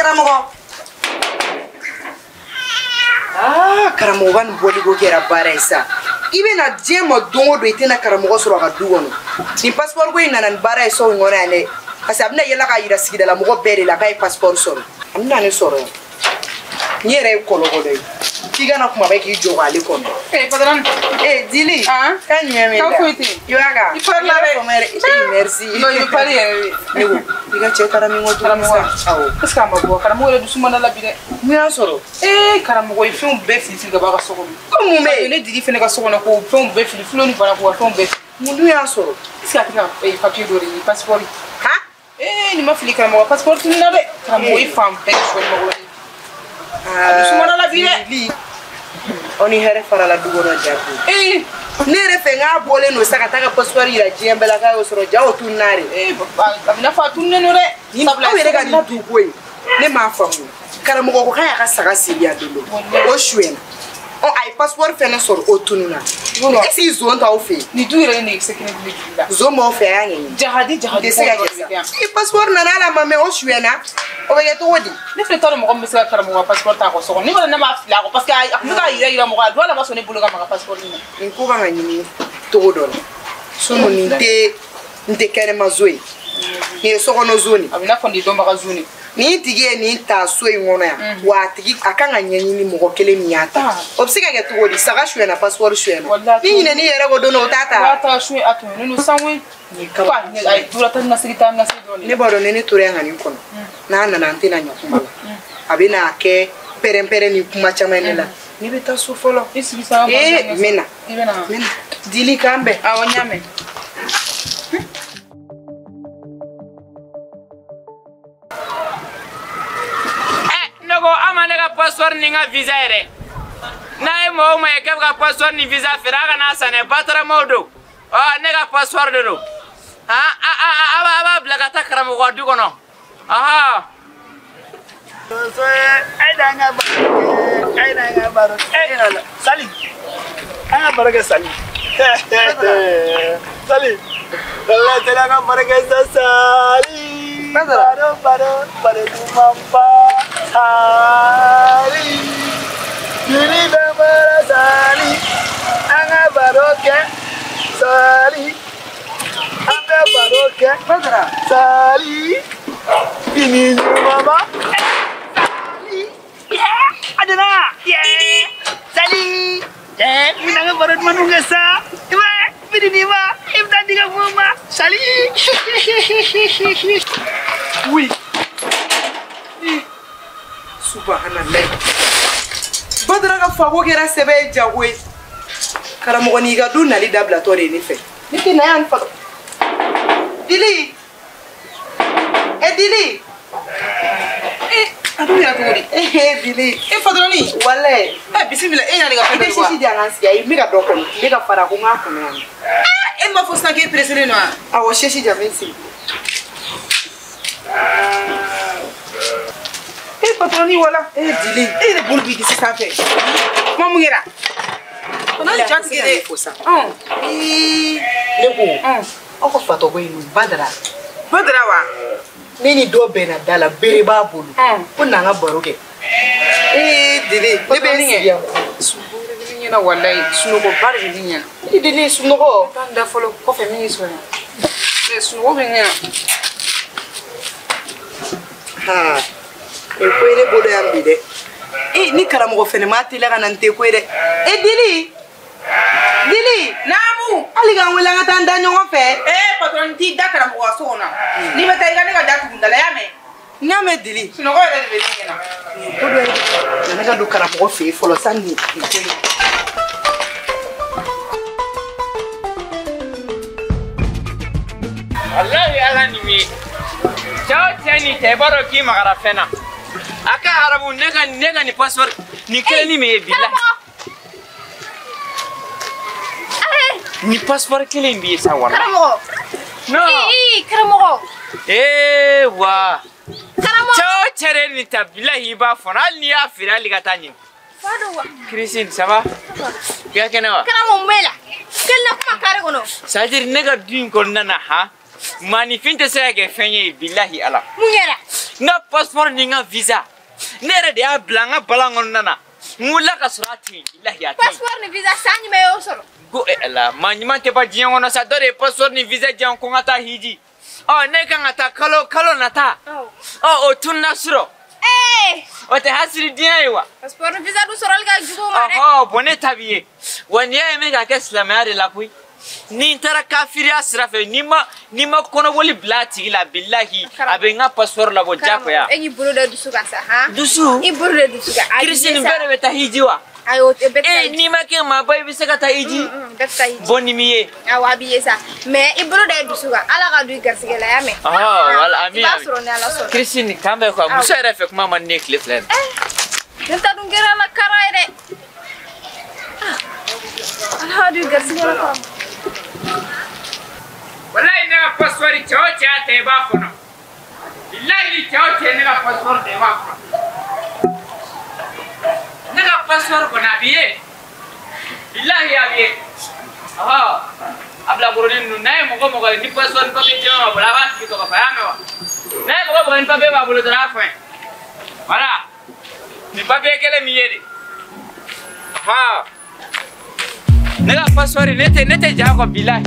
Karamɔgɔ. Ah, karamɔgɔ ka nin bɔliko kɛra baara ye sa. I bɛna diɲɛ ma don o don i tɛna karamɔgɔ sɔrɔ a ka du kɔnɔ. Nin passeport ko in nana ni baara ye so in kɔnɔ yan dɛ. Parce que a bɛna yɛlɛ k'a yira sigidala mɔgɔ bɛɛ de la k'a ye passeport sɔrɔ. A bɛna ne sɔrɔ yan. N yɛrɛ ye kɔlɔkɔlɔ ye. K'i kana kuma bɛɛ k'i jɔ k'ale kɔnɔ. Eh, patron. Eh, Dili. Ah. Kan jumɛn bɛ Kan foyi tɛ yen. I b'a kan. I pari la dɛ. Eh, merci. Non, i bɛ pari yɛrɛ de. Ne ko, i ka cɛ taara min kɔ tuguni sa. Awɔ. Est-ce que a ma bɔ? Karamɔgɔ yɛrɛ dusu man da la bi dɛ. Mun y'a sɔrɔ? Eh, karamɔgɔ ye fɛnw bɛɛ fili fili ka bɔ a ka so kɔnɔ. Ko mun bɛ yen? Ne Dili fɛnɛ ka so kɔnɔ k'o fɛnw bɛɛ fili filen ni bara k'o ka fɛnw bɛɛ fili. Mun dun y'a sɔrɔ? Est-ce que a tɛ ka papier dɔ de ɲini, passeport? Han? Eh, nin ma fili karamɔgɔ, passeport tununna dɛ. Karamɔgɔ ye fan bɛɛ sɔrɔ mago la. A dusu man da la bi dɛ. Dili. Aw ni hɛrɛ farala du kɔnɔ ja koyi. Eh, Ne yɛrɛ fɛ n k'a bɔlen don sa ka taa ka passeport yira diɲɛ bɛɛ la k'a y'o sɔrɔ ja o tununna de. eh, a bɛ n'a fɔ a tununnen don dɛ. Aw yɛrɛ ka nin du ko in ne m'a faamu. Karamɔgɔ ko k'a y'a ka saga siri yan don dɔ o suyɛnna. Ɔ a ye passeport fɛnɛ sɔrɔ o tununna. Est ce que zon t'aw fɛ yen? Nin du yɛrɛ de nɛgɛkisɛ kelen tun bɛ juru la. Zon b'aw fɛ a y'a ɲɛɲini. Jahadi jahadi. Tɛ se ka kɛ sa. I passeport nana a la ma mɛ o suyɛnna o bɛ kɛ cogo di? Ne fɛnɛ t'a dɔn mɔgɔ min bɛ se ka karamɔgɔ ka passeport ta a ka so kɔnɔ. Ne b'a dɔn ne m'a fili a kɔ parce que a tun bɛ k'a yira yira mɔgɔ la. A don a la ma sɔn ne bolo ka maga passeport in na. Nin ko kan ka ɲini togo dɔ la. Sinon nin tɛ nin tɛ kɛnɛma zo ye. Nin ye sokɔnɔ zo de. A bɛ n'a fɔ nin ye dɔnbaga zo de. Nin tigi ye nin ta so in kɔnɔ yan wa a tigi a kan ka ɲɛɲini mɔgɔ kelen min y'a ta. O bɛ se ka kɛ cogo di? Saga suyɛnna passeport suyɛnna. Ni ɲinɛn'i yɛrɛ kɔ don dɔ o t'a ta. Wa ta suɲɛ a tun ye sango. Ne b'a dɔn ni ne tora yan ka nin kɔnɔ n'a nana an tɛna ɲɛ kuma la. A bɛ n'a kɛ pɛrɛn-pɛrɛn ni kuma caman ye ne la. Ne bɛ taa so fɔlɔ. I sigi sa. Ee n bɛ na. I bɛ na. N bɛ na. Dili k'an bɛn. Awɔ n y'a mɛn. Ne ko a ma ne ka passeport ni n ka visa yɛrɛ. N'a ye mɔgɔ o mɔgɔ ye k'e bɛ ka passeport ni visa feere a kana san dɛ, bataramaw don. Ɔ ne ka passeport de don. Han a b'a bila ka taa karamɔgɔ ka du kɔnɔ. Ahan. Sali, an ka baro kɛ Sali. Sali, walahi Sali an ka baro kɛ sa Sali. Baro baro baro duman ba Sali. Jiri bɛ mara Sali. An ka baro kɛ Sali. An bɛ baro kɛ Sali. Fini ɲuman ba Sali. Adana, Sali. Mina ka baro duman kɛ sa. I b'a ye, fini nin ma, i bɛ taa di ka fɔ ma. Sali. Oui. Subhanallah. Badara ka fako kɛra sɛbɛ ye jago ye. Karamɔgɔ n'i ka du nali dabilatɔ de ye ne fɛ. Ne tɛ na yan fa. Dili. Eh Dili. Eh, a dun yɛrɛ cogo di? Eh Dili. Eh patronne. Walayi. Eh bisimila e nana ka fɛn dɔ I bɛ sisi di yan ka sigi ayi n bɛ ka dɔ kɔnɔ. N bɛ ka fara ko n k'a kɔnɔ yan. E m'a fɔ sisan k'e pressé don wa? Awɔ sisi di yan n bɛ n sigi. Eh patronne wala. Eh Dili. E yɛrɛ bolo b'i disi sanfɛ. Kuma mun kɛra? Kana ja tigɛ dɛ. Fo sa. Ɔn. Ee ne ko. Aw ka fatɔko in Badara. Badara wa? Ne ni dɔ bɛnna da la bere b'a bolo. Ko n'an ka baro kɛ. Ee Dili ne bɛ n sigi yan. Sunɔgɔ de bɛ ne ɲɛna walayi sunɔgɔba de bɛ ne ɲɛna. E Dili sunɔgɔ. Taa n da fɔlɔ kɔfɛ min y'i sɔrɔ yan. Sunɔgɔ bɛ ne ɲɛna. Ha. Nin ko ye ne bolo yan bi dɛ. Ee ni karamɔgɔ fɛnɛ ma teliya ka na nin tɛ ko ye dɛ. E Dili. Dili. Naamu. Hali k'an wele an ka taa an da ɲɔgɔn fɛ. Eh patron t'i da karamɔgɔ ka so kɔnɔ. N'i bɛ taa i ka ne ka da tugu da la y'a mɛn. N y'a mɛn Dili. Sunɔgɔ yɛrɛ de bɛ ne ɲɛna. Ko dɔ ye na ne ka don karamɔgɔ fɛ yen fɔlɔ sani nin ko in. Walahi ala ni mi. Cɛ o cɛ ni cɛ i b'a dɔn k'i magara fɛn na. A ka haramu ne ka nin passeport nin kelen ni min ye bilahi. Ni passeport kelen in b'i ye sa walahi. Karamɔgɔ. Non. Ee karamɔgɔ. Ee wa. Karamɔgɔ. Cɛ o cɛ de nin ta bilahi i b'a fɔ hali n'i y'a feere hali ka taa ɲini. Fa don wa? Christine ça va? I ka kɛnɛ wa? Karamɔgɔ mun b'e la? Kelen na kuma carré kɔnɔ. C'est à dire ne ka du in kɔnɔna na han. Maaninfin tɛ se ka kɛ fɛn ye bilahi ala. Mun kɛra? N ka passeport ni n ka visa. Ne yɛrɛ de y'a bila n ka balan kɔnɔna na. N wulila ka sɔrɔ a tɛ yen. Bilahi a tɛ yen. Passeport ni visa san jumɛn y'o sɔrɔ? Ko ala maa ɲuman tɛ ban diɲɛ kɔnɔ sa, dɔ de ye passeport ni visa di yan ko n ka taa hiji. Ɔ ne kan ka taa kalo kalo nata. Ɔ o tununa surɔ. O tɛ hasiri diɲɛ ye wa? Passeport ni visa dun sɔrɔli ka jugu o ma dɛ. Ɔhɔ bon ne ta b'i ye. Wa n'i y'a ye n bɛ ka kɛ silamɛya de la koyi. Ni n taara kafiriya sira fɛ n'i ma kɔnɔboli bila a tigi la bilahi a bɛ n ka passeport labɔ diyagoya. E k'i bolo da dusu kan sa han. Dusu? I bolo da dusu kan. Kirisi nin bɛɛ de bɛ taa hiji wa? Ayi o bɛɛ tɛ taa hiji. N'i ma kɛ maaba i bɛ se ka taa hiji. Bɛɛ tɛ taa hiji. Bon ni m'i ye. Awɔ a b'i ye sa mais i bolo da i dusu kan Ala ka don i garisigɛ la y'a mɛn. Ɔhɔ wala ami. I b'a sɔrɔ ni Ala sɔnna. Kirisi nin kan bɛ quoi muso yɛrɛ fɛ kuma man di ne ye tile fila in na. Ne ta dun kɛra la kara ye dɛ. Ala ka don i garisigɛ la karamɔgɔ. Wallahi ne ka passeport cɛ o cɛ y'a ta i b'a kɔnɔ. Bilahi ni cɛ o cɛ ne ka passeport ta i b'a kɔnɔ. Ne ka passeport kɔni a b'i ye. Bilahi a b'i ye. Ɔhɔ a bila koronin ninnu n'a ye mɔgɔ mɔgɔ ye ni passeport ni papier jɛman b'a bolo a b'a tigi tɔgɔ fɔ a y'a mɛn wa? N'a ye mɔgɔ mɔgɔ ni papier b'a bolo dɔrɔn a y'a fɔ n ye. Voilà nin papier kelen min ye de. Ɔhɔ ne ka passeport ne tɛ ja kɔ bilahi.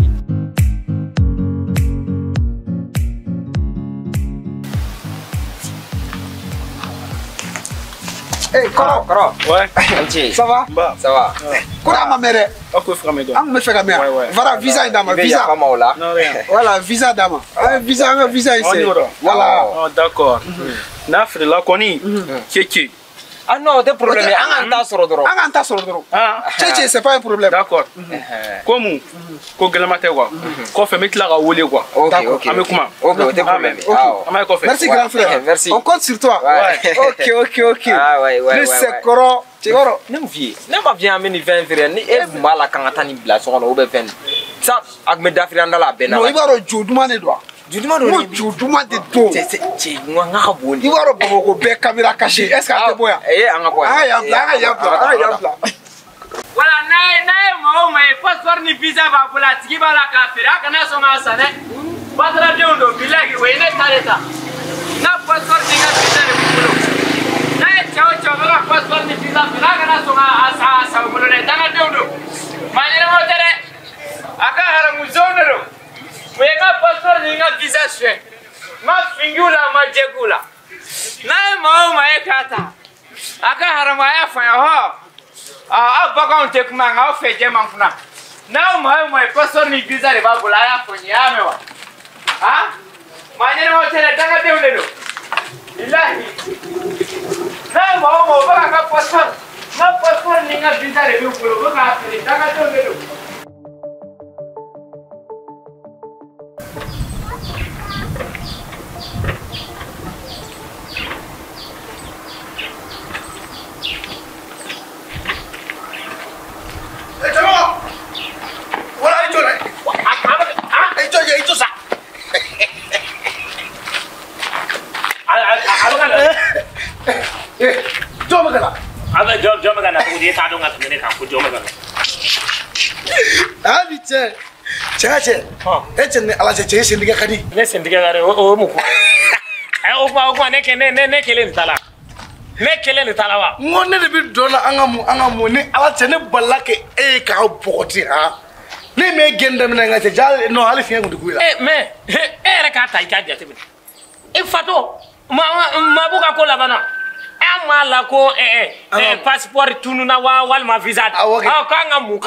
Eh, Kɔrɔ. Kɔrɔ. Ouais. Ça va? Ça va. Kɔrɔ a ma mɛn dɛ. An tun bɛ fɛ ka mɛn yan. Voilà, visa in d'a ma. Visa. Voilà, visa d'a ma. An ye visa, an ka visa in sen. Voilà. Oh, d'accord. N'a feerela kɔni, cece. Ah non, o tɛ problème ye. An k'an ta sɔrɔ dɔrɔn. An k'an ta sɔrɔ dɔrɔn. Cece, c'est pas un problème. D'accord. Komu, ko gɛlɛma tɛ quoi. Kɔfɛ n bɛ tila ka wele quoi. Ok, ok. An bɛ kuma. Ok, o tɛ problème ye. An b'a ye kɔfɛ. Merci grand frère. Merci. On compte sur toi. Ok, ok, ok. Ah ouais, ouais, Ne ouais. c'est Kɔrɔ. Cɛkɔrɔ. Ne mun f'i ye? Ne m'a f'i ye an bɛ nin fɛn feere ni e tun b'a la k'an ka taa nin bila so kɔnɔ ou bien fɛn. Sa a tun bɛ dafiri an da la a bɛɛ n'a. Non, i b'a dɔn jo duman de don wa? Jo duman don. N ko jo duman de don. Cɛ n ka bon de. I b'a dɔn Bamakɔ bɛɛ caméra cachée est ce que an tɛ bɔ yan? Ee an ka bɔ yan. An ka yan bila, an ka yan bila, an ka yan bila. Voilà n'a ye mɔgɔ o maa ye passeport ni visa b'a bolo a tigi b'a la k'a feere a kana sɔn k'a san dɛ. Bataradenw don bilahi o ye ne ta de ta. N'a passeport ni n ka visa de b'u bolo. N'a ye cɛ o cɛ o bɛ ka passeport ni visa feere a kana sɔn k'a san u bolo dɛ dangadenw don. Maa ɲɛnamaw tɛ dɛ. A ka haramu zonw de don. U ye n ka passeport ni n ka visa suɲɛ. N ma fingiw la n ma jɛk'u la. N'a ye maa o maa ye k'a ta a ka haramu a y'a faamuya hɔ. Aw baganw tɛ kuma nka aw fɛ jɛ man kunna. N'aw maa o maa ye passeport ni visa de b'a bolo a y'a fɔ n ye a y'a mɛn wa? Han? Maa ɲɛnamaw tɛ dɛ dangadenw de don. Bilahi. N'a ye maa o maa o bɛ ka n ka passeport n ka passeport ni n ka visa de b'u bolo u bɛ k'a feere dangadenw de don. Hali cɛ cɛ ka cɛ e cɛ ni Ala cɛ cɛ e sentigɛ ka di. Ne sentigɛ ka di o ye mun kuma ye? O kuma ne kelen de ta la. Ne kelen de ta la wa? N ko ne de bɛ dɔn na an ka mun ni Ala cɛ ne balila k'e ye k'a bɔgɔti han. Ne m'e gɛn daminɛ n ka cɛ ja non hali fiɲɛ kun tɛ ku i la. Mais e yɛrɛ k'a ta i k'a jateminɛ. E fatɔ Mabu ka ko laban na. An m'a la ko passeport tununa wa walima visa. Awɔ kɛ. K'an ka mun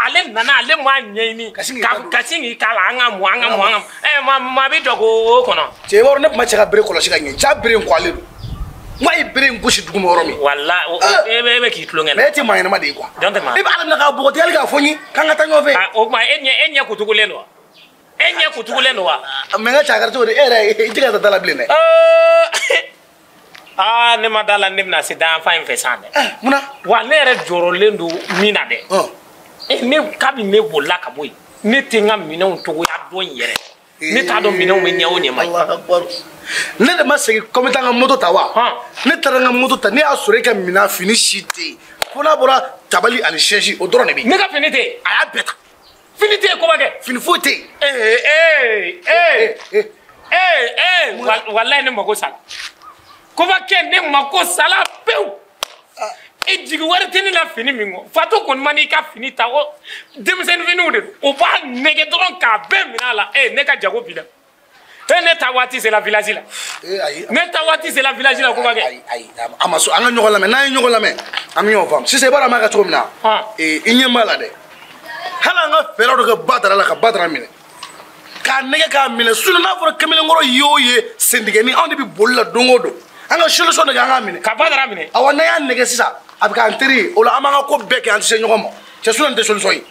ale nana ale m'a ɲɛɲini. Ka sin k'i k'a la an ka mun. Maa bɛ jɔ k'o kɔnɔ. Cɛ i b'a dɔn ne tun ma cɛ ka bere kɔlɔsi ka ɲɛ ja bere in kɔalen don. N k'a ye bere in gosi duguma yɔrɔ min. Walahi e bɛ k'i tulonkɛ la. Mais e tɛ maa ɲɛnama de ye quoi. Jɔn tɛ maa. E bɛ Ala minɛ k'a bɔgɔti hali k'a fɔ n ye k'an ka taa ɲɔgɔn fɛ. O tuma e ɲɛ kutugulen don wa? E ɲɛ kutugulen don wa? Mais n ka cɛ a kɛra cogo di e yɛrɛ i tɛ ka taa da la bilen dɛ. Aa ne ma da la ne bɛna se danfan in fɛ san dɛ. Munna? Wa ne yɛrɛ jɔrɔlen don min na dɛ. Ne kabi ne bolila ka bɔ yen ne tɛ n ka minɛnw cogoya dɔn yɛrɛ. Ne t'a dɔn minɛnw bɛ ɲɛ o ɲɛ ma. Alahu akibaru. Ne de ma segin ko n bɛ taa n ka moto ta wa? Ne taara n ka moto ta ne y'a sɔrɔ e ka minɛn fini si tɛ yen fo n'a bɔra tabali ani sɛsi o dɔrɔn de bɛ yen. Ne ka fini tɛ yen. A y'a bɛɛ ta. Fini tɛ yen ko ma kɛ. Fini foyi tɛ yen. Walayi ne mago sara. Kobakɛ ne mako sala pewu. E jigi wari tɛ ne la fini min kɔ. Fato kɔni ma n'i ka fini ta o denmisɛnnin finiw de don. O b'a nɛgɛ dɔrɔn k'a bɛɛ minɛ a la. E ne ka jago bi la. E ne ta waati sera village la. Ayi. Ne ta waati sera village la Kobakɛ. Ayi ayi a ma sɔn an ka ɲɔgɔn lamɛn n'an ye ɲɔgɔn lamɛn an bɛ ɲɔgɔn faamu. Sisan i b'a dɔn an b'a kɛ cogo min na. I ɲɛ b'a la dɛ. Hali an ka fɛɛrɛ dɔ kɛ Badara la ka Badara minɛ. K'a nɛgɛ k'a minɛ sinon n'a fɔra kamalenkɔrɔ ye o ye sentigɛni anw de bɛ boli la don o don. An ka solution de kɛ an k'a minɛ. Ka Badara minɛ. Awɔ n'an y'a nɛgɛ sisan a bɛ k'an teri ye o la an b'an ka ko bɛɛ kɛ an tɛ se ɲɔgɔn ma. Cɛ sinon nin tɛ solution ye.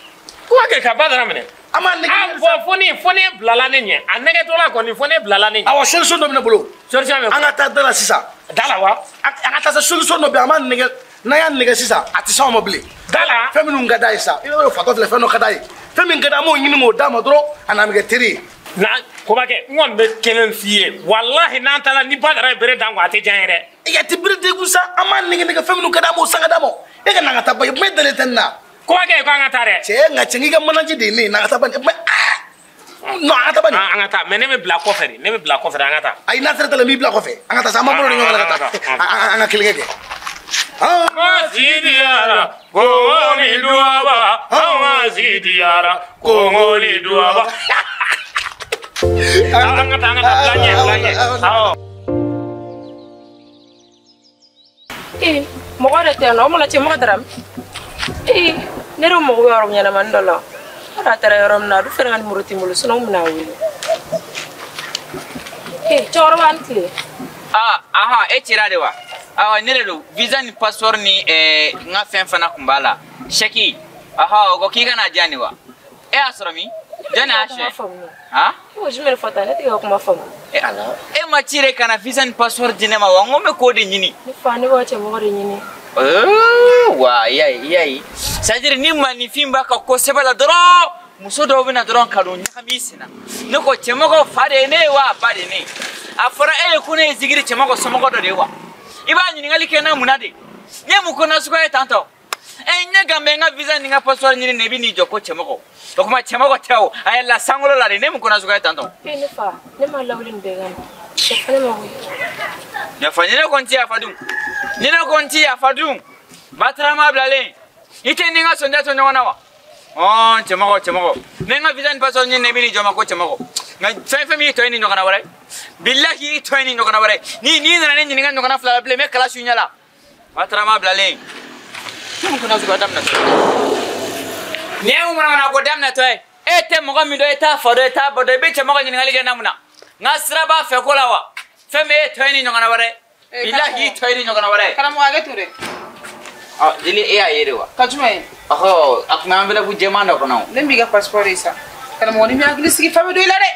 Kobakɛ ka Badara minɛ. An b'a nɛgɛ. Ah bon fo ne bilala ne ɲɛ a nɛgɛtɔla kɔni fo ne bilala ne ɲɛ. Awɔ solution dɔ bɛ ne bolo. Solution bɛ. An ka taa da la sisan. Da la wa. An ka taa se solution dɔ bɛ yen an b'a nɛgɛ n'an y'a nɛgɛ sisan a tɛ s'anw ma bilen. Da la. Fɛn minnu ka d'a ye sisan i b'a dɔn fatɔ filɛ fɛn dɔ ka d'a ye fɛn min ka d'a ye an b'o ɲini k'o d'a ma dɔrɔn a n'an bɛ kɛ teri ye. Na Kobakɛ n kɔni bɛ kelen f'i ye walahi n'an taara ni Badara ye bere d'an kun a tɛ diya n ye dɛ. E tɛ bere degun sa an b'a nɛgɛ nɛgɛ fɛn minnu ka d'a ye an b'o san ka d'a ma e ka na ka taa ba ye kuma e dalen tɛ nin na. Kobakɛ ko an ka taa dɛ. Cɛ nka cɛ n'i ka manaje de ye ne ye na ka taa ba non an ka taa ba nin. An ka taa mais ne bɛ bila kɔfɛ de ne bɛ bila kɔfɛ de an ka taa. Ayi n'a sera ta la n b'i bila kɔfɛ an ka taa sa an b'an bolo di ɲɔgɔn ma ka taa an ka kelen kɛ. An sidiyara kɔngɔ ni duwaba an sidiyara kɔngɔ ni duwaba. An ka taa bila ɲɛ bila ɲɛ awɔ. Ee mɔgɔ de tɛ yan nɔ o mana cɛ mɔgɔ dara min. Ee ne de mago bɛ yɔrɔ ɲɛnamani dɔ la. A taara yɔrɔ min na a dun fɛnɛ ka nimoro tɛ n bolo sinon n bɛna a wele. Ee cɛkɔrɔba a ni tile. Ah aha e cira de wa. Awa ne de don visa ni passeport ni n ka fɛn fana kun b'a la chèque aha o ko k'i kana diya nin wa e y'a sɔrɔ min jɔn y'a suɲɛ han e ko jumɛn de fɔ tan ne tɛ ka kuma faamu. E ala e ma ci de ka na visa ni passeport di ne ma wa n ko n bɛ k'o de ɲini. Ne fa ne b'a cɛmɔgɔ de ɲini. Wa i y'a ye i y'a ye c'est à dire ni maninfin b'a ka ko sɛbɛ la dɔrɔn muso dɔw bɛ na dɔrɔn ka don ɲagami i sen na ne ko cɛmɔgɔ fa de ye ne ye wa a ba de ye ne ye a fɔra e ye ko ne ye zigiri cɛmɔgɔ somɔgɔ dɔ de ye wa. I b'a ɲininkali kɛ n na mun na de n ye mun ko nasuguya ye tan tɔ ɛ n ɲɛ gan bɛ n ka visa ni n ka passeport ɲini na i bɛ n'i jɔ ko cɛmɔgɔ o kuma cɛmɔgɔ tɛ o a yɛlɛla sankolo la de ne mun ko nasuguya ye tan tɔ. E ne fa ne ma lawuli nin bɛɛ kama yafa ne ma koyi. Yafa ni ne ko n ti yafa dun ni ne ko n ti yafa dun batarama bilalen i tɛ ni n ka sɔnja to ɲɔgɔn na wa ɔn cɛmɔgɔ cɛmɔgɔ ne n ka visa ni passeport ɲini na i bɛ n'i jɔ n ma ko cɛmɔgɔ nka fɛn fɛn min y'i tɔ ye ni ɲɔgɔnna wɛrɛ bilahi i tɔ ye ni ɲɔgɔnna wɛrɛ ni n'i nana ne ɲininka ɲɔgɔnna fila la bilen n bɛ kala su ɲɛ la batarama bilalen ne mun ko nasuguya daminɛtɔ ye nin ye mun manamana ko daminɛtɔ ye e tɛ mɔgɔ min dɔn e t'a fa dɔn e t'a ba dɔn i bɛ cɛmɔgɔ ɲininkali kɛ na mun na n ka sira b'a fɛ ko la wa fɛn min e tɔ ye ni ɲɔgɔnna wɛrɛ bilahi i tɔ ye ni ɲɔgɔnna wɛrɛ. Karamɔgɔ hakɛ to dɛ. Ɔ jeli e y'a ye de wa. Ka jumɛn ye. Ɔhɔ a tun bɛ enveloppe jɛman dɔ kɔnɔ. Ne m'i ka passeport ye sa karamɔgɔ ni m'i hakili sigi fɛn bɛ don i la dɛ.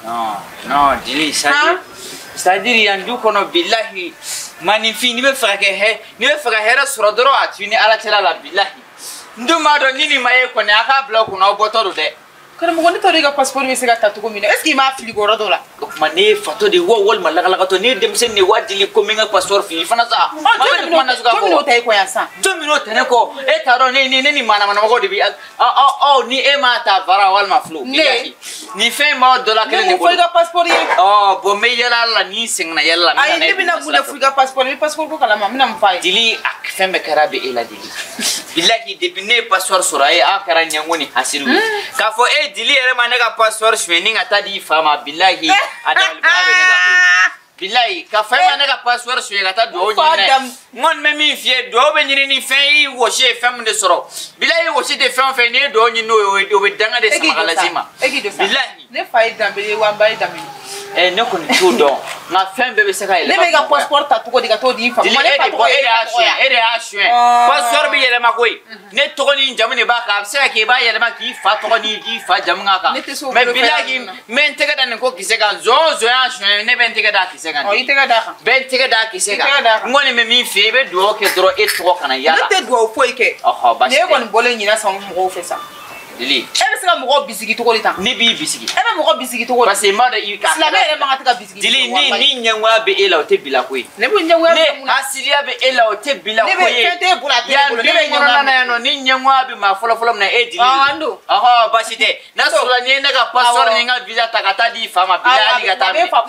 Non non jeli c'est à dire yan du kɔnɔ bilahi maninfin n'i bɛ fɛ ka kɛ hɛ n'i bɛ fɛ ka hɛrɛ sɔrɔ dɔrɔn a t'i ni ala cɛla la bilahi n dun b'a dɔn ni nin ma ye kɔni a k'a bila o kunna aw bɔtɔ don dɛ. Karamɔgɔ ne t'a dɔn i ka passeport bɛ se ka ta cogo min na est ce que i m'a fili yɔrɔ dɔ la. O tuma ne ye fatɔ de ye wa walima lakalakatɔ ne ye denmisɛnnin de ye wa jeli ko n bɛ n ka passeport fili fana sa. Jɔn bɛn'o ta e kɔ yan sisan. Jɔn bɛn'o ta ne kɔ e t'a dɔn ne ni manamanamɔgɔw de bi aw ni e m'a ta vara walima filo. Ne nin fɛn in b'aw dɔ la kelen de bolo. Ne mun fɔ i ka passeport ye. Ɔ bon n bɛ yɛlɛ la ni n seginna yɛlɛ la. Ayi ne bɛna mun de fɔ i ka passeport n bɛ passeport ko kalama n bɛna mun f'a ye. Jeli a fɛn bɛɛ kɛra bɛ e la jeli. Bilahi depuis ne ye passeport sɔrɔ a ye aw kɛra ɲɛngo ni hasidiw ye. K'a fɔ e jeli yɛrɛ ma ne ka passeport suɲɛ ni ka taa di i fa ma bilahi a dabaliba bɛ ne la koyi. Bilahi ka fa ma ne ka passeport suɲɛ ka taa duwawu ɲini n'a ye. N kɔni bɛ min f'i ye duwawu bɛ ɲini ni fɛn y'i wɔsi ye fɛn min de sɔrɔ. Bilahi wɔsi tɛ fɛn o fɛn n'i ye duwawu ɲini n'o ye o bɛ danga de sama ka lase i ma. E k'i jɔ sa. Bilahi. Ne fa ye danbele ye wa n ba ye danbele ye. Ne kɔni t'o dɔn nka fɛn bɛɛ bɛ se ka yɛlɛma. Ne bɛ ka passeport ta cogo di ka t'o di i fa ma. Jeli e de bɔ e de y'a suɲɛ e de y'a suɲɛ passeport bɛ yɛlɛma koyi ne tɔgɔ ni n jamu de b'a kan a bɛ se ka kɛ i b'a yɛlɛma k'i fa tɔgɔ ni k'i fa jamu k'a kan. Ne tɛ se o mais bilahi n bɛ n tɛgɛ da nin ko kisɛ kan zon o zon y'a suɲɛ ne bɛ n tɛgɛ da a kisɛ kan. Ɔ i tɛgɛ d'a kan. Bɛ n tɛgɛ da a kisɛ kan. I tɛgɛ d'a kan. N kɔni bɛ min f'i ye i bɛ dugawu kɛ dɔrɔn e tɔgɔ kana y'a la. Ne tɛ dugawu foyi kɛ. Ɔhɔ baasi tɛ. Ne kɔni bɔlen ɲinan san mɔgɔw fɛ sa. Dili. E bɛ se ka mɔgɔw bisigi cogo di tan? Ne b'i bisigi. E bɛ mɔgɔ bisigi cogo di? Parce que n b'a dɔn i ka. Silamɛ yɛrɛ man kan tɛ ka bisigi. Dili ni ɲɛngoya bɛ e la o tɛ bila ko ye. Ne bɛ ɲɛngoya bɛ mun na? Ne hasidiya bɛ e la o tɛ bila ko ye. Ne bɛ fɛn t'e bolo a t'e bolo. Ne bɛ ɲɛngoya na yan nɔ ni ɲɛngoya bɛ maa fɔlɔ fɔlɔ min na e Dili. Awɔ an don. Ɔhɔ baasi tɛ. N'a sɔrɔla n'i ye ne ka passeport ni n ka visa ta ka taa di i fa ma bilahi hali ka taa minɛ. Awɔ a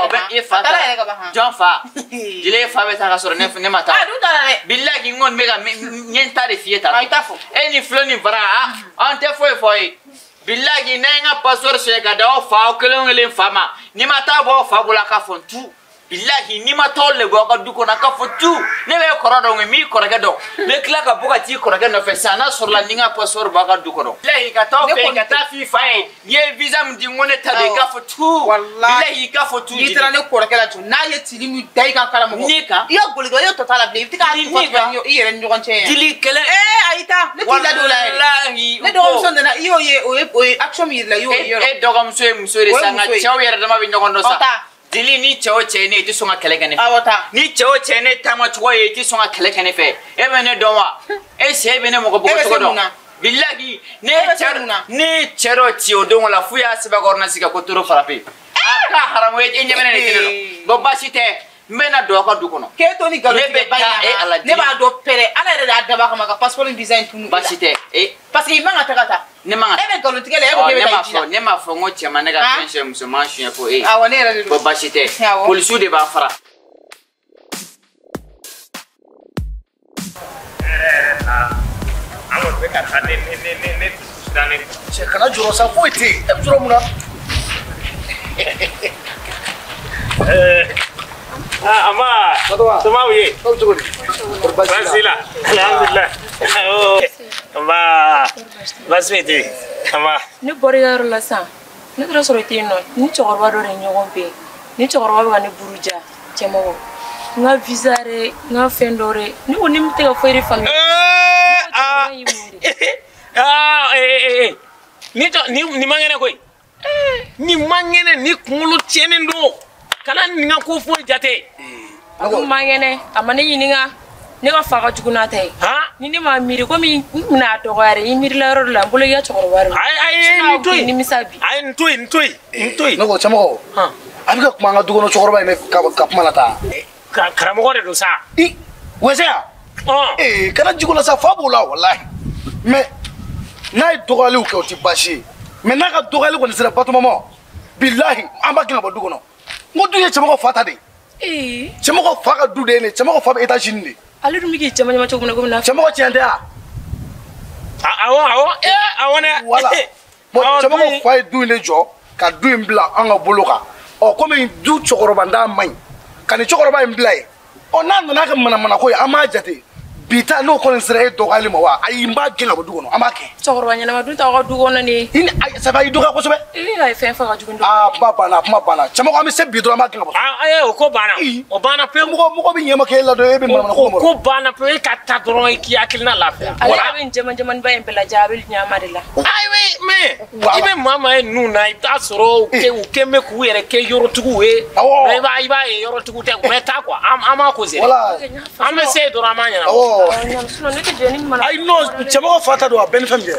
bɛ fa ɔ e fa ta yɛrɛ ka ban. Jɔn fa? Dili e fa bɛ taa ka sɔrɔ ne ma taa. A dun taara dɛ. Bilahi n kɔni bɛ ka n ye n ta de f'i ye tan. A i ta fɔ. E ni filɛ ni fara an tɛ foyi fɔ ye. Bilahi n'a ye n ka passeport suɲɛ ka da aw fa aw kelen o kelen fa ma n'i ma taa bɔ aw fa bolo a ka fɔ n tu. Bilahi n'i ma taa aw le bɔ aw ka du kɔnɔ a ka fɔ tu. Ne bɛ kɔrɔ dɔn n b'i kɔrɔkɛ dɔn n bɛ tila ka bɔ ka t'i kɔrɔkɛ nɔfɛ sisan n'a sɔrɔla ni n ka passeport b'aw ka du kɔnɔ. Bilahi ka taa aw fɛ yen ka taa f'i fa ye n'i ye visa min di n ko ne ta don i k'a fɔ tu. Bilahi i k'a fɔ tu. N'i taara ne kɔrɔkɛ la tun n'a ye tili min da i kan karamɔgɔ. Ne kan. I ka boli i ye tɔ t'a la bilen i bɛ taa tufa i yɛrɛ ni ɲɔgɔn cɛ yan. Dili kɛlɛ. Ee ayi taa ne t'i ladon o la yɛrɛ. Walahi ne dɔgɔmuso nana i y'o ye o ye action min yir'i la i y'o ye yɔrɔ. E dɔgɔmuso ye muso de sa nka cɛw yɛrɛ dama bɛ ɲɔgɔn dɔn sa. Dili ni cɛ o cɛ ye ne i tɛ sɔn ka kɛlɛ kɛ ne fɛ. Awɔ taa. Ni cɛ o cɛ ye ne taamacogo ye i tɛ sɔn ka kɛlɛ kɛ ne fɛ. E bɛ ne dɔn wa? E sɛ bɛ ne mɔgɔ bugɔ cogo dɔn. Bilahi ne ye cɛ dɔ ci o don o la f'u y'a sɛbɛn ordonnance kan ko toro frappé. A ka haramu e ɲɛ bɛ ne de télé la. Bon baasi tɛ n bɛ na don aw ka du kɔnɔ. K'e to ni nkalon tigɛ ba in na. Ne b'a dɔn pɛrɛ Ala yɛrɛ de y'a dab'a kama ka passeport ni visa in tunu. Baasi tɛ e. Parce que i man ka taga ta. Ne man ka. E bɛ nkalon tigɛ la e ko k'e bɛ taa i ji la. Ne m'a fɔ n ko cɛ ma ne ka fɛn suɲɛ muso ma suɲɛ fo e. Awɔ ne yɛrɛ de don. Bon baasi tɛ. Polisiw de b'an fara. An kɔni bɛ ka taa ne dusu sirannen. Cɛ kana jɔrɔ sa foyi tɛ yen e bɛ jɔrɔ mun na. Ah, Amma, somaw ye? Baasi la, alhamdulilah. Nba, baasi tɛ yen. Nba. Ne bɔra i ka yɔrɔ la sisan, ne taara sɔrɔ i tɛ yen nɔ, ni cɛkɔrɔba dɔ de ye ɲɔgɔn bɛn. Ni cɛkɔrɔba bɛ ka ne buruja, cɛmɔgɔ. N ka visa dɛ, n ka fɛn dɔ dɛ. Ne ko ne tɛ ka foyi de faamuya. Nin man kɛnɛ koyi. Nin man kɛnɛ, ni kunkolo tiɲɛnen don. Kana nin ka ko foyi jate. A ko man kɛnɛ, a ma ne ɲininka. Ne ka fa ka jugu n'a ta ye. Ni ne ma miiri komi n bɛna a dɔgɔya dɛ, i miirila yɔrɔ dɔ la, n bolo i ka cɛkɔrɔba de ma. Ayi, nin to yen. Nimisa bi. Ayi, nin to yen, nin to yen, nin to yen. Ne ko cɛmɔgɔ, a bɛ ka kuma an ka du kɔnɔ cɛkɔrɔba in ka kuma la tan. Karamɔgɔ de don sa. I, wɛsɛ. Ee, kana jigin o la sa, fa b'o la walahi. Mais n'a ye dɔgɔyaliw kɛ o tɛ baasi ye. Mais n'a ka dɔgɔyali kɔni sera Batoma ma, bilahi an b'a gɛn ka bɔ du kɔnɔ. N ko du ye cɛmɔgɔ fa ta de ye. Cɛmɔgɔ fa ka du de ye nin ye, cɛmɔgɔ fa bɛ États-Unis de. Ale dun bɛ k'i jama jama cogo min na komi n'a. Cɛmɔgɔ tiɲɛ tɛ wa? Awɔ awɔ awɔ dɛ. Voilà. Bon cɛmɔgɔ fa ye du in de jɔ ka du in bila an ka bolo kan. Ɔ komi du cɛkɔrɔba ntan man ɲi ka nin cɛkɔrɔba in bila yen. Ɔ n'a nana kɛ manamanako ye an b'a jate. Bi ta n'o kɔni sera e dɔgɔyali ma wa ayi n b'a gɛn ka bɔ du kɔnɔ an b'a kɛ. Cɛkɔrɔba ɲɛnama dun t'aw ka du kɔnɔ nin ye. I ni ayi ça va i dɔgɔya kosɛbɛ. I ka fɛn fɔ ka jugu dɔgɔya. Aa kuma banna kuma banna cɛmɔgɔ an bɛ se bi dɔrɔn an b'a gɛn ka bɔ. Aa o ko banna o banna pewu. Mɔgɔ bɛ ɲɛma k'e la dɔrɔn e bɛ manamanako mɔgɔ. O ko banna pewu e ka taa dɔrɔn i k'i hakilina lafiya. Ale yɛrɛ bɛ nin jɛman jɛmaniba in bɛɛ lajɛ a bɛ ɲama de la. Ayi mais i bɛ maa maa ye ninnu na i bɛ taa sɔrɔ u kɛn bɛ k'u yɛrɛ kɛ yɔrɔtigiw ye. Mais i b'a ye yɔrɔtigiw tɛ u bɛ taa quoi an b'a ko seri. An bɛ se yen dɔrɔn an b'a ɲɛnabɔ. Ayi non cɛmɔgɔ fa ta don a bɛɛ ni fɛn min kɛ.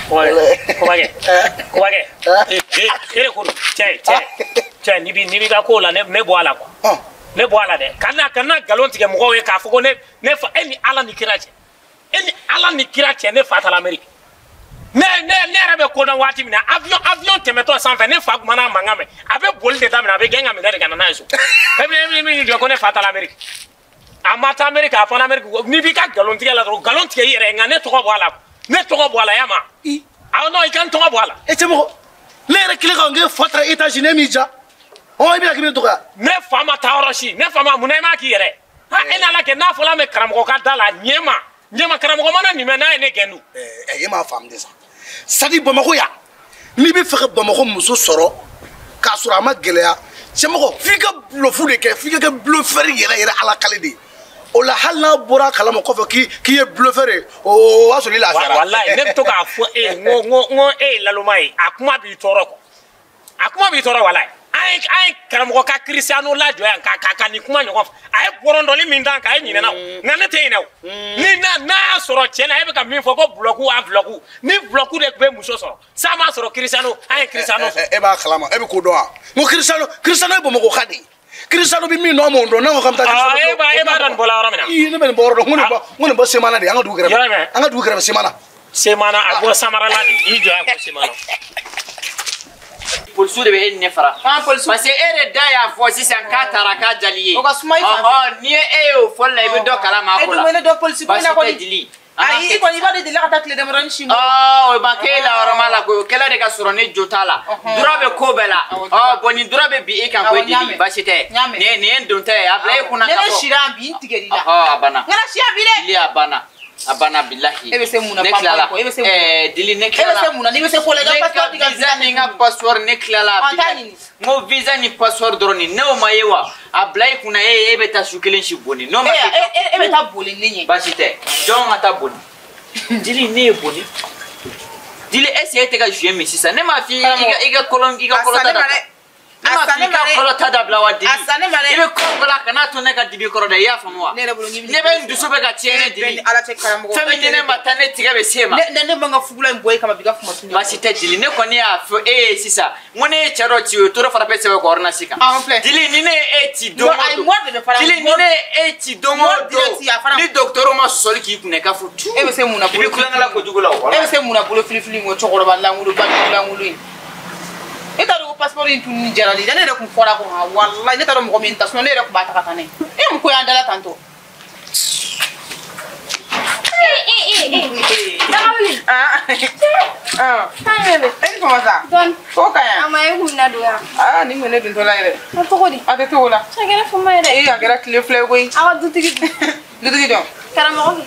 Kobakɛ kobakɛ e de ko don cɛ cɛ n'i b'i ka ko la ne bɔ a la quoi ne bɔ a la dɛ kana nkalon tigɛ mɔgɔw ye k'a fɔ ko ne fa e ni Ala ni kira cɛ e ni Ala ni kira cɛ ne fa taara Amérique ne yɛrɛ bɛ kodɔn waati min na avion tɛmɛtɔ sanfɛ ne fa kuma n'a mankan mɛn a bɛ boli de daminɛ a bɛ gɛn ka minɛ de ka na n'a ye so e bɛ jɔ ko ne fa taara Amérique. A ma taa Amérique a fana Amérique n'i b'i ka nkalon tigɛ la dɔrɔn nkalon tigɛ i yɛrɛ ye nka ne tɔgɔ bɔ a la ne tɔgɔ bɔ a la ya ma awɔ non i ka n tɔgɔ bɔ a la. E cɛmɔgɔ ne yɛrɛ kelen kan k'e fa taara États-Unis e m'i ja ɔ i bɛna k'i bɛ ne dɔgɔya. Ne fa ma taa yɔrɔ si ne fa ma mun na i m'a k'i yɛrɛ ha e n'Ala kɛ n'a fɔla mɛ karamɔgɔ ka da la ɲɛma karamɔgɔ mana nin mɛn n'a ye ne gɛn dun. Ɛ e m'a faamu de sa c'est à dire Bamakɔ yan n'i bɛ fɛ ka Bamakɔ muso sɔrɔ k'a sɔrɔ a ma gɛlɛya cɛmɔgɔ f'i ka bluff de kɛ f'i ka kɛ bluffeur yɛrɛ yɛrɛ Ala kale de ye. O la hali n'a bɔra a kalama kɔfɛ k'i ye bluffeur ye o b'a sɔrɔ i lafiyara. Walayi ne bɛ to k'a fɔ e ye n ko e ye laloma ye a kuma b'i tɔɔrɔ quoi a kuma b'i tɔɔrɔ walayi An ye karamɔgɔ ka Cristiano lajɔ yan ka nin kuma ɲɔgɔn fɔ. A ye bɔrɔndɔli min d'an kan a ye ɲinɛ na o. Nka ne tɛ ɲinɛ o. Ni n'a y'a sɔrɔ tiɲɛ na e bɛ ka min fɔ ko bulɔku a bulɔku ni bulɔku de tun bɛ muso sɔrɔ san m'a sɔrɔ Cristiano an ye Cristiano sɔrɔ. E b'a kalama e bɛ ko dɔn wa? N ko Cristiano ye Bamakɔ ka de ye. Cristiano bɛ min dɔn an m'o dɔn n'an ko k'an bɛ taa Cristiano. E b'a dɔn nin bɔra yɔrɔ min na. Ii ne bɛ nin bɔ yɔrɔ dɔn n ko nin bɔ Semana de an ka dugu kɛrɛfɛ. An ka dugu kɛrɛfɛ Semana. Semana a bɔ Samarala de i jɔ yan ko Semana. Polisiw de bɛ e ni ne fara. Parce que e yɛrɛ da y'a fɔ sisan k'a taara k'a jali ye. O ka suma i fan fɛ. Ni e y'o fɔli la i bɛ dɔ kalama a ko la. E dun bɛ ne dɔn polisi ko in na kɔni. Baasi tɛ Dili. Ayi i kɔni i b'a dɔn delila ka taa tile damadɔni si ma. O ma k'e la yɔrɔ ma la koyi o kɛla de ka sɔrɔ ne jo t'a la. Dura bɛ ko bɛɛ la. Bon nin dura bɛ bin e kan koyi Dili baasi tɛ. Nin ye n dontɔ ye a bila e kunna ka fɔ. Ne sira bi n tigɛr'i la. A banna. N kana si yan bi dɛ. Dili a banna. A banna bilahi. E bɛ se mun na panpan kɔ e bɛ se mun na. Dili ne tilala. E bɛ se mun na n'i bɛ se ko la i ka passeport di ka visa ni n ka passeport ne tilala. An t'a ɲini. N ko visa ni passeport dɔrɔn nin ne o ma ye wa a bila i kunna e bɛ taa su kelen si bonni. N'o ma kɛ e bɛ taa boli ne ɲɛ. Baasi tɛ jɔn ka taa boli. Dili ne ye boli. Dili est ce que e tɛ ka jouer min sisan ne m'a f'i ye i ka kɔlɔn i ka kɔlɔn ta dabila. Ne m'a f'i ka kɔlɔn ta dabila wa Dili. I bɛ kɔlɔn la kana to ne ka dibi kɔrɔ dɛ i y'a faamu wa. Ne yɛrɛ bolo ne bɛ n dusu bɛ ka tiɲɛ ne Dili. Ala cɛ karamɔgɔ. Fɛn min di ne ma taa ne tigɛ bɛ se ma. Ne man ka fugula in bɔ e kama bi ka kuma tun. Baasi tɛ Dili ne kɔni y'a fɔ e ye sisan n ko ne ye cɛ dɔ ci o ye toro fara sɛbɛn kɔ ordonnance kan. Dili ni ne ye e ci don o don. Dili ni ne ye e ci don o don. Ni docteur ma sɔsɔli k'i kunna i ka fɔ tu. E bɛ se mun na bolo. I bɛ kulonkɛ la kojugu la o. E bɛ se mun na bolo filifili in kɔ cɛkɔrɔba lankolon ba lankolon in. E t'a dɔn ko passeport in tununi diyara ne ye ne yɛrɛ kun fɔra ko han walayi ne t'a dɔn mɔgɔ min ta sinon ne yɛrɛ kun b'a ta ka taa n'a ye e mun ko y'an dala tantɔ. Dagawuli. E ni fama sa. Dɔɔni. Ko ka ɲi. A ma e kun na don yan. Nin kun ye ne dontɔ la yɛrɛ. A cogo di? A tɛ togo la. A kɛra fama yɛrɛ. Ee a kɛra tile fila ye koyi. Aw ka dutigi dun. Dutigi dɔn. Karamɔgɔ kɛ.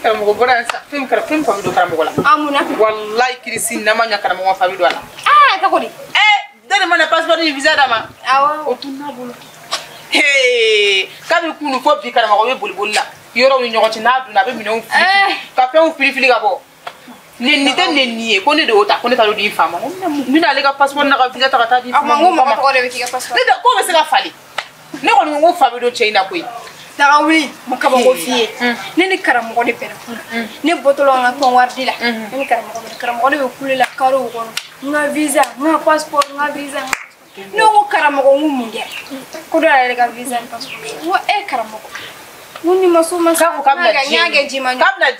Karamɔgɔ bɔra yan sisan fɛn fa bɛ don karamɔgɔ la. A mun na? Walayi Kirisi n'a ma ɲɛ karamɔgɔ fa bɛ don a la. Cogo di? Ne de mana passeport ni visa d'a ma. Awɔ. O tununa bolo. Kabi kunu fo bi karamɔgɔ bɛ boli boli la yɔrɔw ni ɲɔgɔn cɛ n'a donna a bɛ minɛnw fili ka fɛnw fili fili ka bɔ. Nin tɛ nin ye ko ne de y'o ta ko ne ta l'o di fa ma ko n bɛna ale ka passeport n'a ka visa ta ka taa di fa ma. A kuma n ko mɔgɔ tɔgɔ de bɛ k'i ka passeport. Ne tɛ k'o bɛ se ka falen. Ne kɔni ko fa bɛ don cɛ in na koyi. Dagawuli ma kabako f'i ye ne ni karamɔgɔ de bɛnna kuma ne bɔtɔla n ka tɔn wari di la ne ni karamɔgɔ bɛnna karamɔgɔ de bɛ kule la karew kɔnɔ n ka visa n ka passeport n ka visa n ka passeport ne ko karamɔgɔ n ko mun kɛra ko dɔ yɛrɛ ka visa ni passeport n ko e karamɔgɔ n ko nin ma so ma sa k'a ko k'a bɛna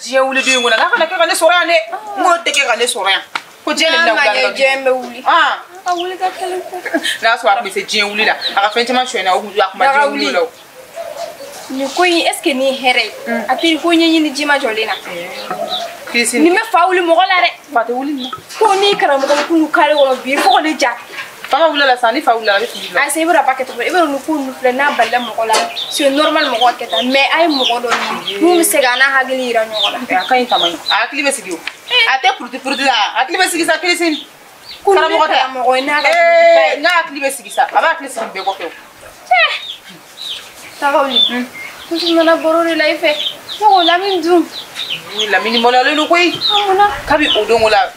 diɲɛ wuli don in kɔnɔ k'a kana kɛ ka ne sɔrɔ yan dɛ n k'o tɛ kɛ ka ne sɔrɔ yan ko diɲɛ de bɛna wuli ale ka diɲɛ bɛ wuli a wuli ka kɛlɛ ko n'a sɔrɔ a tun bɛ se diɲɛ wuli la a ka fɛn caman sonyɛna o kun a kun ma diɲɛ wuli la o. Nin ko in est ce que nin ye hɛrɛ ye a tɛ ko ɲɛɲini ji ma jɔlen na nin bɛ fa wuli mɔgɔ la dɛ fa tɛ wuli nin ko ni karamɔgɔ kunu kare kɔnɔ bi fo ka ne ja fa ma wuli la sisan ni fa wulila a bɛ fili la ayi i bɛ ba kɛ cogo i bɛ nin ko ninnu filɛ n'a balila mɔgɔ la c'est normal mɔgɔ ka kɛ tan mais a ye mɔgɔ dɔ ɲini mun bɛ se k'a n'a hakili yira ɲɔgɔn na a ka ɲi tama a hakili bɛ sigi o a tɛ puruti puruti la a hakili bɛ sigi sa Kirisi karamɔgɔ tɛ karamɔgɔ ye n'a ka n'a hakili bɛ sigi sa a b'a hakili sigi bɛɛ kɔfɛ o. Tagawuli n nana baro de la i fɛ ne ko Lamini dun Lamini maloyalen don koyi kabi o don o la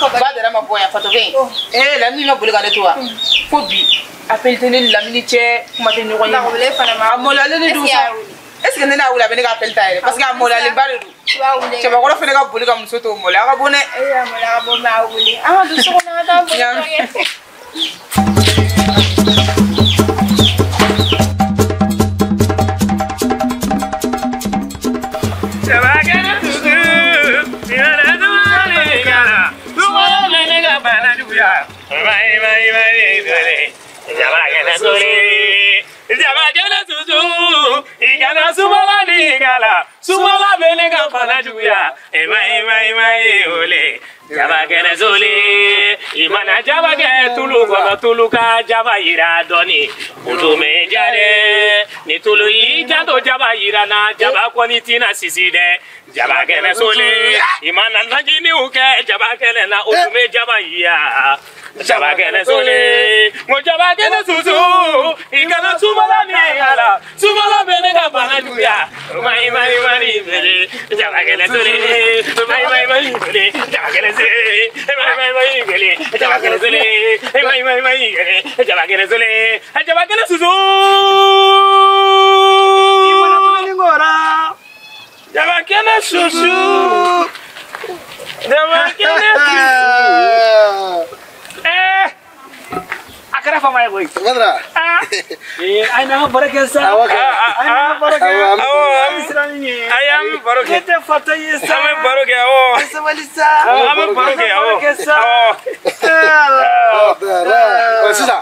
ba dara ma bɔ yan fatɔkɛ in Lamini ma boli ka ne to wa fo bi appel tɛ ne ni Lamini cɛ kuma tɛ ɲɔgɔn ye a maloyalen de don sa est ce que ne n'a wuli a bɛ ne ka appel ta yɛrɛ parce que a maloyalenba de don cɛbakɔrɔ fana ka boli ka muso to maloya ka bon dɛ a maloya ka bon mais a wuli an ka don so kɔnɔ an ka taa baro kɛ. Imana jaba kɛ tulu kɔnɔ tulu ka jaba yira dɔɔni o dun bɛ ja dɛ ni tulu y'i janto jaba yira na jaba kɔni tɛna sisi dɛ Jaba kɛnɛ sole i mana lajiniw kɛ jaba kɛnɛ na o tun bɛ jaba ya. Jaba kɛnɛ sole n ko jaba kɛnɛ susu i kana sumala ni yala sumala bɛ ne ka bana juguya. Mayi mayi mayi bele jaba kɛnɛ sole mayi mayi mayi bele jaba kɛnɛ sole mayi mayi mayi bele jaba kɛnɛ sole mayi mayi mayi bele jaba kɛnɛ sole jaba kɛnɛ susu. I mana tuguni ngora. Jaba kɛnɛ susu. Jaba kɛnɛ susu. A kɛra fama ye koyi. Badara. A ye n'an ka baro kɛ sa. Awɔ kɛ. A ye n'an ka baro kɛ. Awɔ. An bɛ siran ni ɲɛ. Ayi an bɛ baro kɛ. Ne tɛ fatɔ ye sa. An bɛ baro kɛ awɔ. A sabali sa. An bɛ baro kɛ awɔ. An bɛ baro kɛ sa. Awɔ. Sisan.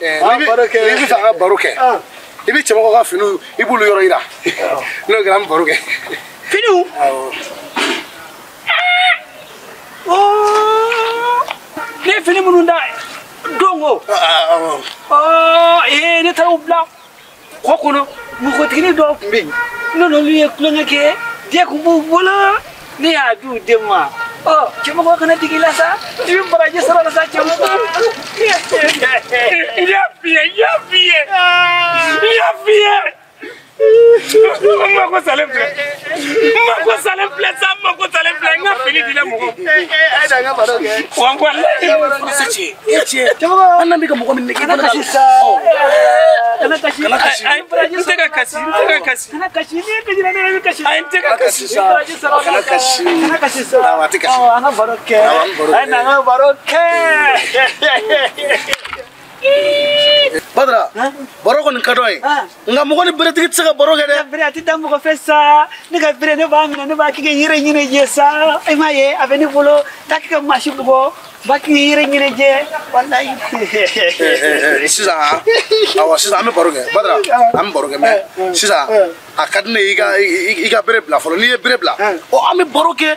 N'i bɛ fɛ an ka baro kɛ. I bɛ cɛmɔgɔ ka finiw i b'olu yɔrɔ yira. N'o kɛra an bɛ baro kɛ. Finiw. Awɔ. Ne ye fini minnu da don ko. Ne taara u bila kɔ kɔnɔ npogotiginin dɔw tun bɛ yen ne n'olu ye tulonkɛ kɛ den kun b'u bolo ne y'a di u den ma cɛmɔgɔ kana digi i la sa i bɛ baraji sɔrɔ la sa cɛmɔgɔ. N y'a f'i ye n y'a f'i ye n y'a f'i ye. N mako salen filɛ n mako salen filɛ sa n mako salen filɛ n ka fini dila mɔgɔw. Wa walayi. E cɛ an n'an bɛ ka mɔgɔ min nɛgɛ. Kana kasi sa. Kana kasi. Kana kasi. N tɛ ka kasi n tɛ ka kasi. Kana kasi n'i ye kasi ne yɛrɛ bɛ kasi. Ayi n tɛ ka kasi. Kana kasi. Kana kasi sa. Awɔ a tɛ kasi. Awɔ an ka baro kɛ. Awɔ an bɛ baro kɛ. Ayi n'an ka baro kɛ. Badara, baro kɔni ka dɔn ye nka mɔgɔ ni beretigi tɛ se ka baro kɛ dɛ. Bere a tɛ da mɔgɔ fɛ sa ne ka bere ne b'a minɛ ne b'a kɛ yɛrɛ ɲɛnajɛ sa e m'a ye a bɛ ne bolo taa kɛ ka maasi bugɔ n b'a kɛ yɛrɛ ɲɛnajɛ walayi. Sisan awɔ sisan an bɛ baro kɛ Badara an bɛ baro kɛ mɛ sisan a ka di ne ye i ka bere bila fɔlɔ n'i ye bere bila ɔ an bɛ baro kɛ e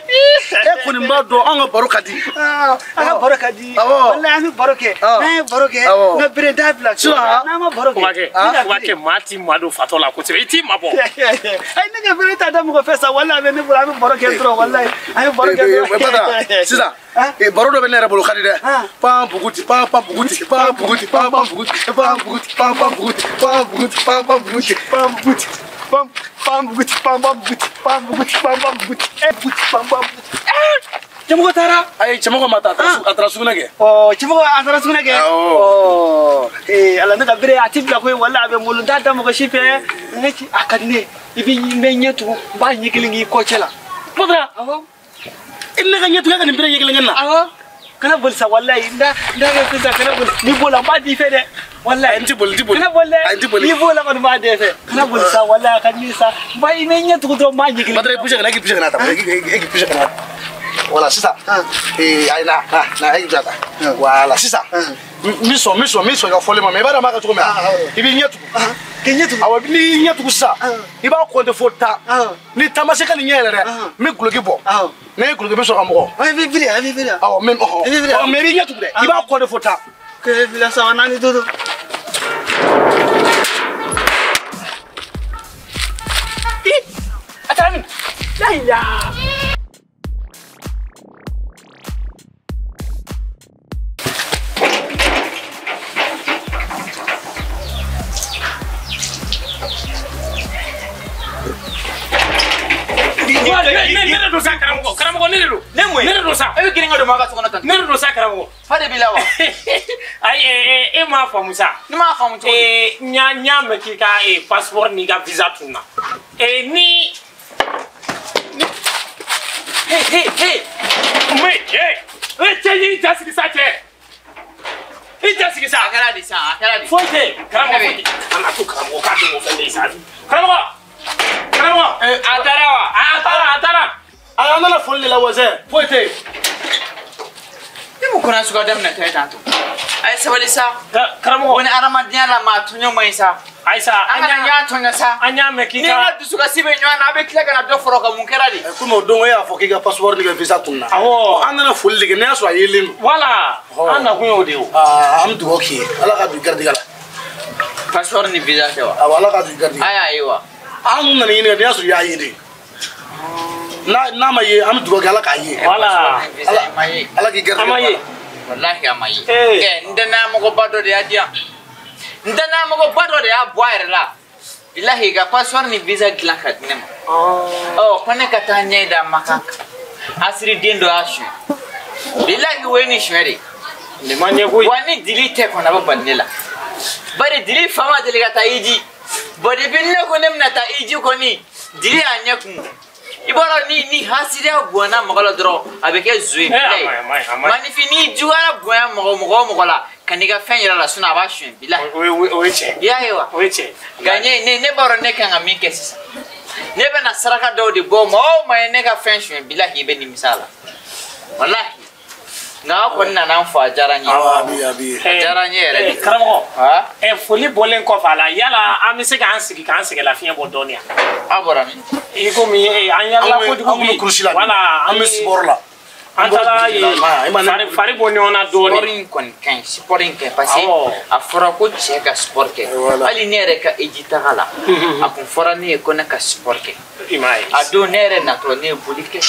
kɔni b'a dɔn an ka baro ka di. An ka baro ka di walayi an bɛ baro kɛ n'an ye baro kɛ n ka bere t'a bila. Sisan n'an ma baro kɛ. Kuma kɛ maa t'i ma don fatɔ la kosɛbɛ i t'i mabɔ. Ayi ne ka bere t'a da mɔgɔ fɛ sa walayi a bɛ ne bolo an bɛ baro kɛ dɔrɔn walayi an bɛ baro kɛ dɔrɔn. Badara sisan baro dɔ bɛ ne yɛrɛ bolo ka di dɛ. Pan buguti pan pan buguti pan buguti pan pan buguti pan buguti pan pan buguti pan buguti pan pan buguti pan buguti pan pan buguti pan pan buguti pan buguti pan pan buguti buguti pan pan buguti. Cɛmɔgɔ taara. Ayi cɛmɔgɔ ma taa a taara sugunɛ kɛ. Cɛmɔgɔ a taara sugunɛ kɛ. Ala ne ka bere a ti bila koyi walayi a bɛ n bolo n t'a da mɔgɔ si fɛ ne ci a ka di ne ye i bɛ n bɛ ɲɛ tugun n b'a ɲɛ kelen k'i kɔ cɛ la. Badara. I ne ka ɲɛ tugun e ka nin bere ɲɛ kelen kɛ nin na. Awɔ. Kana boli sa walayi n da bɛ fɛn sa kana boli n'i boli n b'a di i fɛ dɛ. Walayi n ti boli n ti boli. Kana boli dɛ. Ayi n ti boli. N'i boli kɔni n b'a di e fɛ. Kana boli sa walayi a ka di ne ye sa n b'a i bɛ ɲɛ tugun dɔrɔn n b'a ɲɛ kelen. Badara i poussé ka na e k'i poussé ka na ta e k'i poussé ka na. Voilà sisan ayi na na e k'i ta voilà sisan n bɛ sɔn i ka fɔli ma mɛ i b'a dɔn n b'a kɛ cogo min na i b'i ɲɛ tugun. K'i ɲɛ tugun. Awɔ n'i y'i ɲɛ tugun sisan i b'a compter fo 10 ni 10 ma se ka nin ɲɛ yɛlɛ dɛ n bɛ guloki bɔ ne ye guloki n bɛ sɔrɔ ka mɔgɔ. I bɛ biri a bɛ biri. Awɔ mɛ mɛ i b'i ɲɛ tugun dɛ i b'a compter fo 10. 1 2 3 4 5. A taara min? La Ne de don sa karamɔgɔ karamɔgɔ ne de don. Ne mun ye? Ne de don sa. E bɛ girin ka don maa ka so kɔnɔ tan. Ne de don sa karamɔgɔ. Fa de b'i la wa? Ayi e m'a faamu sa. Ne m'a faamu cogo di? N y'a mɛn k'i ka passeport n'i ka visa tununa. Ni. He he. Mais cɛ y'i ja sigi sa cɛ. I ja sigi sa. A kɛra di sa a kɛra di. Foyi tɛ yen karamɔgɔ foyi tɛ yen. An ka to karamɔgɔ k'a dɔn o fɛn de ye sa. Karamɔgɔ. Karamɔgɔ. A taara wa? A taara. Ayi an nana foli de la wazɛ foyi tɛ yen. Ne mun kɔnɔ suguya daminɛ tɔ ye tan to. A ye sabali sa. Karamɔgɔ. Ko ni adamadenya la maa tɔɲɔ man ɲi sa. Ayi sa. An kana ɲɔgɔn tɔɲɔ sa. An y'a mɛn k'i ka. Ni n ka dusukasi bɛ ɲɔgɔn na a bɛ tila ka na dɔ fara o kan mun kɛra de. Komi o don e y'a fɔ k'i ka passeport n'i ka visa tununna. Awɔ. An nana foli de kɛ n'i y'a sɔrɔ a yelen don. Voilà. An nakun y'o de ye o. Aa an bɛ dugawu k'i ye Ala ka don i garijɛgɛ la. Passeport ni visa tɛ wa? Awɔ Ala ka don i garijɛgɛ la. A y'a ye wa? An nana ɲininka n'i y'a sɔrɔ i y'a ye de. N'a ma ye, an bɛ dugawu kɛ Ala k'a ye. Voilà. Ala k'i garijɛgɛ. A ma ye. Walahi a ma ye. N danayamɔgɔba dɔ de y'a di yan. N danayamɔgɔba dɔ de y'a bɔ a yɛrɛ la. Bilahi ka passeport ni visa dilan ka di ne ma. Ɔ ko ne ka taa ɲɛ da Makan kan. Asiri den dɔ y'a suɲɛ. Bilahi o ye nin suɲɛ de. Nin ma ɲɛ koyi. Wa ni dili tɛ kɔni a bɛ bali ne la. Bari dili fa ma deli ka taa Iji. Bon depuis ne ko ne bɛna taa Iji kɔni, dili y'a ɲɛ kumu. I b'a dɔn ni hasidiya bonyana mɔgɔ la dɔrɔn a bɛ kɛ zon ye. Maninfin n'i juguyara bonya mɔgɔ o mɔgɔ la ka n'i ka fɛn yira la sinon a b'a suɲɛ bilahi. O ye tiɲɛ. I y'a ye wa? O ye tiɲɛ. Nka ne b'a dɔn ne kan ka min kɛ sisan. Ne bɛna saraka dɔw de bɔ maa o maa ye ne ka fɛn suɲɛ bilahi i bɛ nimisa a la. Walahi. Nka aw kɔni nana n fo a diyara n ye. Awɔ a bi. A diyara n ye yɛrɛ de. Karamɔgɔ. Foli bɔlen kɔfɛ a la yala an bɛ se k'an sigi k'an sɛgɛn lafiɲɛ bɔ dɔɔnin wa? Aw bɔra min? I komi an yalala kojugu bi. An bɛ kurusi la. Voilà an bɛ sport la. An taara yen fari bɔ ɲɔgɔn na dɔɔnin. Sport in kɔni ka ɲi sport in ka ɲi parce que a fɔra ko cɛ ka sport kɛ. Hali ne yɛrɛ ka eji taga la a kun fɔra ne ye ko ne ka sport kɛ. I m'a ye. A don ne yɛrɛ natɔ ne ye boli kɛ.